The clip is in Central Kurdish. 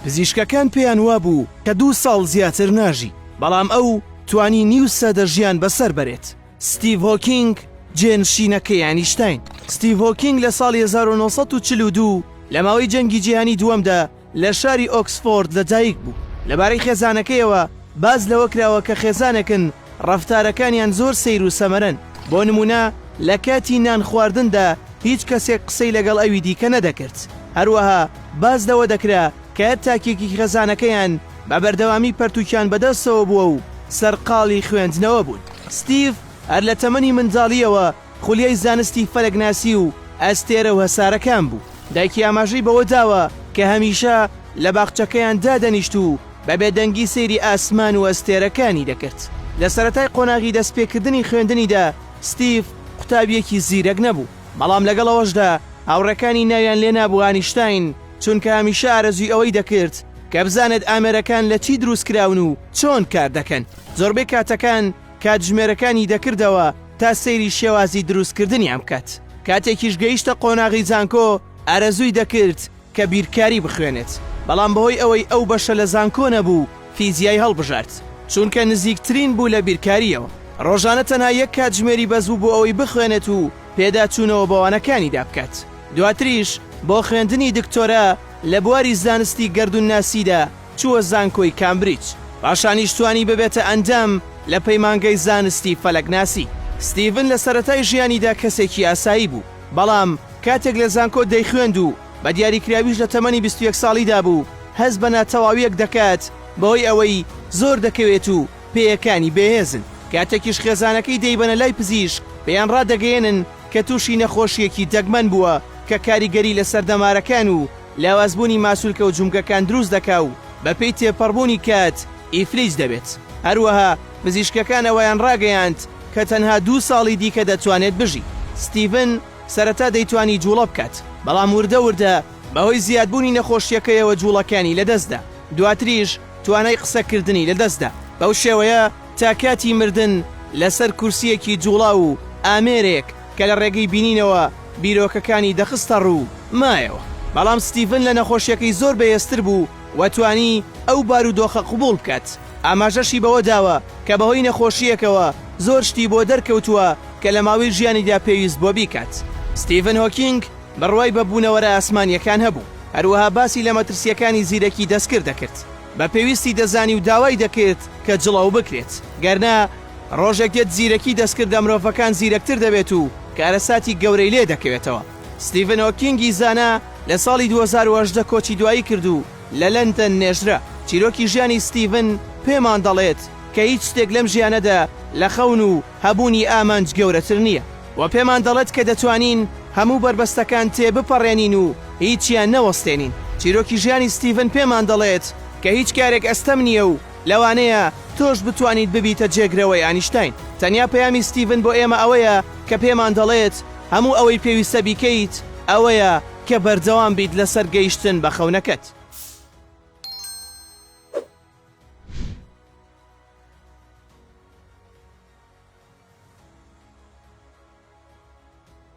پزیشکەکان پێیان وابوو کە دوو ساڵ زیاتر ناژی، بەڵام ئەو توانی نیو سەدە ژیان بەسەر بەرێت. ستیڤ هۆکینگ، جێنشینەکەی ئەنیشتاین. ستیڤ هۆکینگ لە ساڵی 1942 لە ماوەی جەنگی جیهانی دووەمدا لە شاری ئۆکسفۆرد لەدایک بوو. لەبارەی خێزانەکەیەوە باس لەوە کراوە کە خێزانێکن ڕەفتارەکانیان زۆر سەیر و سەمەرەن، بۆ نموونە لە کاتی نان خواردندا هیچ کەسێک قسەی لەگەڵ ئەوی دیکە نەدەکرد، هەروەها باس لەوە دەکرا کە هەر تاکێکی خێزانەکەیان بە بەردەوامی پەرتووکیان بەدەستەوە بووە و سەرقاڵی خوێندنەوە بوون. ستیڤ هەر لە تەمەنی منداڵییەوە خولیای زانستی فەلەکناسی و ئەستێرە و هەسارەکان بوو. دایکی ئاماژەی بەوە داوە کە هەمیشە لە باخچەکەیان دادەنیشت و بە بێدەنگی سەیری ئاسمان و ئەستێرەکانی دەکرد. لە سەرەتای قۆناغی دەستپێکردنی خوێندنیدا ستیڤ قوتابییەکی زیرەک نەبوو، بەڵام لەگەڵ ئەوەشدا هاوڕێکانی ناویان لێنابوو ئانیشتاین، چونکە هەمیشە ئارەزووی ئەوەی دەکرد کە بزانێت ئامێرەکان لە چی دروستکراون و چۆن کار دەکەن. زۆربەی کاتەکان کاتژمێرەکانی دەکردەوە تا سەیری شێوازی دروستکردنیان بکات. کاتێکیش گەیشتە قۆناغی زانکۆ ئارەزووی دەکرد کە بیرکاری بخوێنێت، بەڵام بەهۆی ئەوەی ئەو بەشە لە زانکۆ نەبوو فیزیای هەڵبژارد، چونکە نزیکترین بوو لە بیرکارییەوە. ڕۆژانە تەنها یەک کاتژمێری بەس بوو بۆ ئەوەی بخوێنێت و پێداچوونەوە بە وانەکانیدا بکات. دواتریش بۆ خوێندنی دکتۆرا لە بواری زانستی گەردوونناسیدا چووە زانکۆی کامبریج، پاشانیش توانی ببێتە ئەندام لە پەیمانگەی زانستی فەلەکناسی. ستیڤن لە سەرەتای ژیانیدا کەسێکی ئاسایی بوو، بەڵام کاتێک لە زانکۆ دەیخوێند و بە دیاریکراویش لە تەمەنی 21 ساڵیدا بوو، هەست بە ناتەواوییەک دەکات بەهۆی ئەوەی زۆر دەکەوێت و پێیەکانی بێهێزن. کاتێکیش خێزانەکەی دەیبەنە لای پزیشک، پێیان ڕادەگەیەنن کە تووشی نەخۆشییەکی دەگمەن بووە کە کاریگەری لەسەر دەمارەکان و لاوازبوونی ماسولکە و جومگەکان دروست دەکا و بەپێی تێپەڕبوونی کات ئیفلیج دەبێت. هەروەها پزیشکەکان ئەوەیان ڕاگەیاند کە تەنها دوو ساڵی دیکە دەتوانێت بژی. ستیڤن سەرەتا دەیتوانی جوڵە بکات، بەڵام وردە وردە بەهۆی زیادبوونی نەخۆشییەکەیەوە جوڵەکانی لەدەستدا، دواتریش توانای قسەکردنی لەدەستدا. بەو شێوەیە تا کاتی مردن لەسەر کورسییەکی جوڵاو و ئامێرێک کە لە ڕێگەی بینینەوە بیرۆکەکانی دەخستە ڕوو، مایەوە. بەڵام ستیڤن لە نەخۆشیەکەی زۆر بەهێزتر بوو و توانی ئەو بارودۆخە قبوڵ بکات. ئاماژەشی بەوە داوە کە بەهۆی نەخۆشییەکەوە زۆر شتی بۆ دەرکەوتووە کە لە ماوەی ژیانیدا پێویست بووە بیکات. ستیڤن هۆکینگ بڕوای بە بوونەوەرە ئاسمانییەکان هەبوو، هەروەها باسی لە مەترسییەکانی زیرەکی دەستکرد دەکرد. بە پێویستی دەزانی و داوای دەکرد کە جڵەو بکرێت، گەرنا ڕۆژێک دێت زیرەکی دەستکرد لە مرۆڤەکان زیرەکتر دەبێت و کارەساتی گەورەی لێ دەکەوێتەوە. ستیڤن هۆکینگی زانا لە ساڵی 2018 کۆچی دوایی کرد و لە لەندەن نێژرا. چیرۆکی ژیانی ستیڤن پێمان دەڵێت کە هیچ شتێک لەم ژیانەدا لە خەون و هەبوونی ئامانج گەورەتر نییە. وە پێمان دەڵێت کە دەتوانین هەموو بەربەستەکان تێبپەڕێنین و هیچیان نەوەستێنین. چیرۆکی ژیانی ستیڤن پێمان دەڵێت کە هیچ کارێک ئەستەم نییە و لەوانەیە تۆش بتوانیت ببیتە جێگرەوەی ئانیشتاین. تەنیا پەیامی ستیڤن بۆ ئێمە ئەوەیە کە پێمان دەڵێت هەموو ئەوەی پێویستە بیکەیت ئەوەیە کە بەردەوام بیت لەسەر گەیشتن بە خەونەکەت.